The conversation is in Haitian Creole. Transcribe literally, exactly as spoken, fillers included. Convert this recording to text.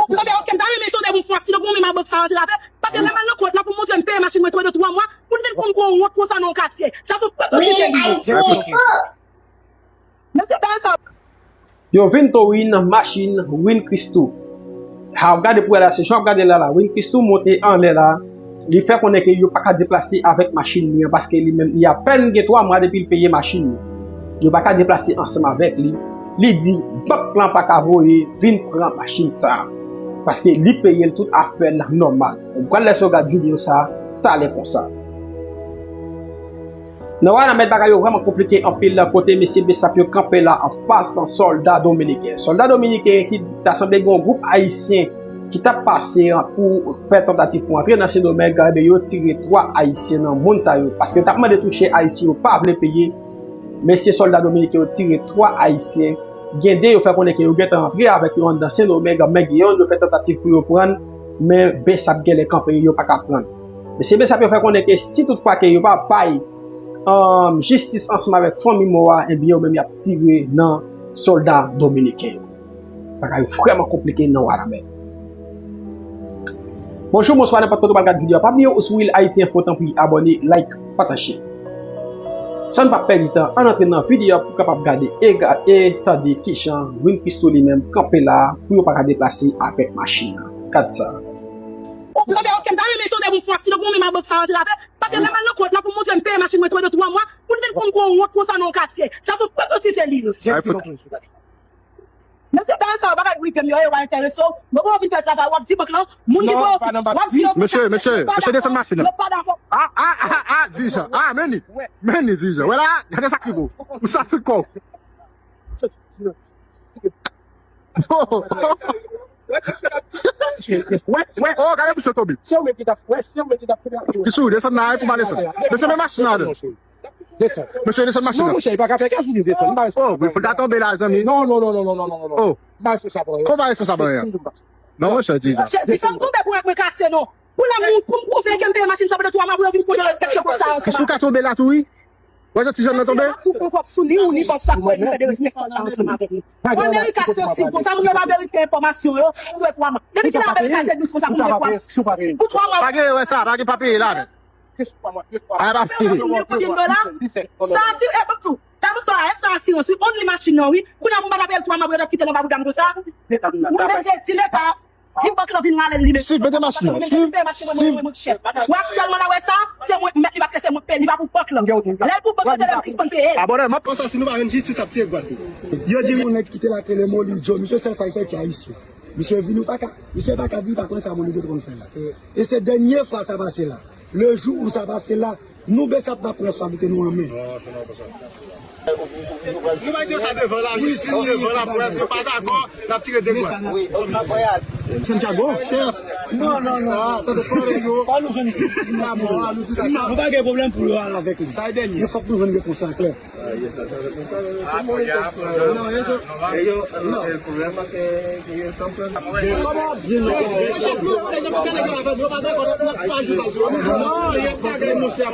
Ou tande, ok, m ta renmen tande pou m fè yon aksidan pou mwen, men bank sa rantre avè. Paske lè m al nan kòt la pou m montre m peye machin mwen, tande twa mwa, pou n te konn gwo wont konsa nan yon katye. Sa se yon fòt osite li ye. Mesye, bagay sa. Yo vin touye nan machin Win Christoo. Ha, w ap gade pou wè la, se jan w ap gade la la. Win Christoo monte anlè la. Li fè konnen ke yo pa ka deplase avèk machin li an, paske li menm, li apèn gen twa mwa depi l peye machin li. Yo pa ka deplase ansanm avèk li. Li di, bank lan pa ka voye vin pran machin sa a. Paske li peye l tout afè l nòmal. Ou pral lè sa w gad videyo sa a, talè konsa. Nan Wanament, bagay yo vrèman konplike anpil, kote mesye besap yo kanpe la anfas sòlda dominiken. Sòlda dominiken ki ta sanble gen yon gwoup ayisyen ki t ap pase pou fè tantativ pou antre nan Sendomeng, ebyen yo tire twa ayisyen nan moun sa yo. Paske yo t ap mande tou chè ayisyen yo pa vle peye, mesye sòlda dominiken yo tire twa ayisyen. Gen de yo fè konnen ke yo gentan antre avèk yo anndan Sendomeng, men gen yonn yo fè tantativ pou yo pran, men besap genlè kanpe, yo pa ka pran. Mesye besap yo fè konnen ke si toutfwa ke yo pa bay, um, jistis ansanm avèk fanmi mò a, ebyen yo menm y ap tire nan sòlda dominiken yo. Bagay yo vrèman konplike nan Wanament. Bonjou, bonswa, nenpòt kote w pral gad videyo a. Pa bliye, ou sou Real Haiti Info, tanpri abòne, like, pataje. San n pa pèdi tan, ann antre nan videyo a pou w kapab gade e ga-, e tande kijan Win Christoo li menm kanpe la pou yo pa ka deplase avèk machin nan. Gad sa. Ou tande, ok, m ta renmen tande pou m fè yon aksidan pou mwen, men bank sa rantre avè. Paske lè m al nan kòt la pou m montre m peye machin mwen, tande twa mwa, pou n te konn gwo wont konsa nan yon katye. Sa se yon fòt osite li ye. Sa e fòt. Mesye, bagay sa yo, bagay prive m yo, e yo pa enterese w. Bon, bon, w vin fè travay, w ap di bank lan, moun ki bon, w ap di yo. Mesye, mesye, mesye, desann machin nan. Yo pa dakò. Ah, ah, ah, ah, dirijan. Ah, men li. Men li, dirijan. Wè la, gade sa ki bon. Ou sa sou kò. Wè, wè. Oh, gade misye tonbe. Se ou menm ki t ap, wè, se ou menm ki t ap. Ki sou, desann la, e pou m al desann. Mesye, men machin nan. Desann. Mesye, desann machin nan. Non, monchè, li pa ka fè kè, li desann. Oh, wi, pou l ta tonbe la, zanmi. Non, non, non. Oh. M pa responsab anyen. Kòman pa responsab anyen? Non, monchè, di la. Jezi, fè m tonbe pou rèk mwen kase, non. Pou lè moun, pou m pwouve ke m peye machin sa pandan twa mwa, pou yo vin pran derespekte konsa. Ki sou ka tonbe la tou, wi. Wè, jan ti jèn nan tonbe. Ou fè kòb sou li, ou ni kòb sa, pou yo vin fè derespekte ansanm avèk li. Amerika se sensib konsa, moun yo pa verifye enfòmasyon yo, pou twa mwa. Depi kilè Amerika te dous konsa, pou twa mwa? Pou twa mwa. Pa gen, wè sa, pa gen pa peye la, men. Ay, pa peye. Sa asire, e, bon, tou. Gade sa, e sa asirans, wi. Only machin nan, wi. Kounye a, pou m pa t ap peye l twa mwa, pou yo t ap kite l anba boudam konsa. Mwen bezwen di Leta, di bank lan vin rale l li menm. Si, mete machin nan. Si, si. Wè, aktyèlman la, wè sa, se mwen k mèt li, paske se mwen k peye, li pa pou bank lan. Lè l pou bank lan, te lè m sispann peye l. Abòne, m ap. Konsa, si nou pa jwenn jistis, ap tiye gwad nou. Yo di yon nèg ki te la k rele Moli Joe, misye sèl sa l fè, ti ayisyen. Misye vini, ou pa ka, misye pa ka di li pa konn sa Moli Joe te konn fè la. E se dènye fwa sa pase la. Le jou ou sa pase la, nou besap n ap pran responsabilite nou an men. Nou bay di yo sa devan lajistis, devan laprès, yo pa dakò, n ap tire de gwad. Wi, ok, Santiago. Chèf, non, non, non. Sa, tande pale yo. Pa nou jwenn. Sa bon, nou di sa. Non, nou pa gen pwoblèm pou yo al avèk li. Sa e dènye. Men fòk nou jwenn repons la klè. Ah, kounye a, non, yo, yo, el problema que, que yo están planteando. Kòman w ap di non? Non, yo pa gen monchè.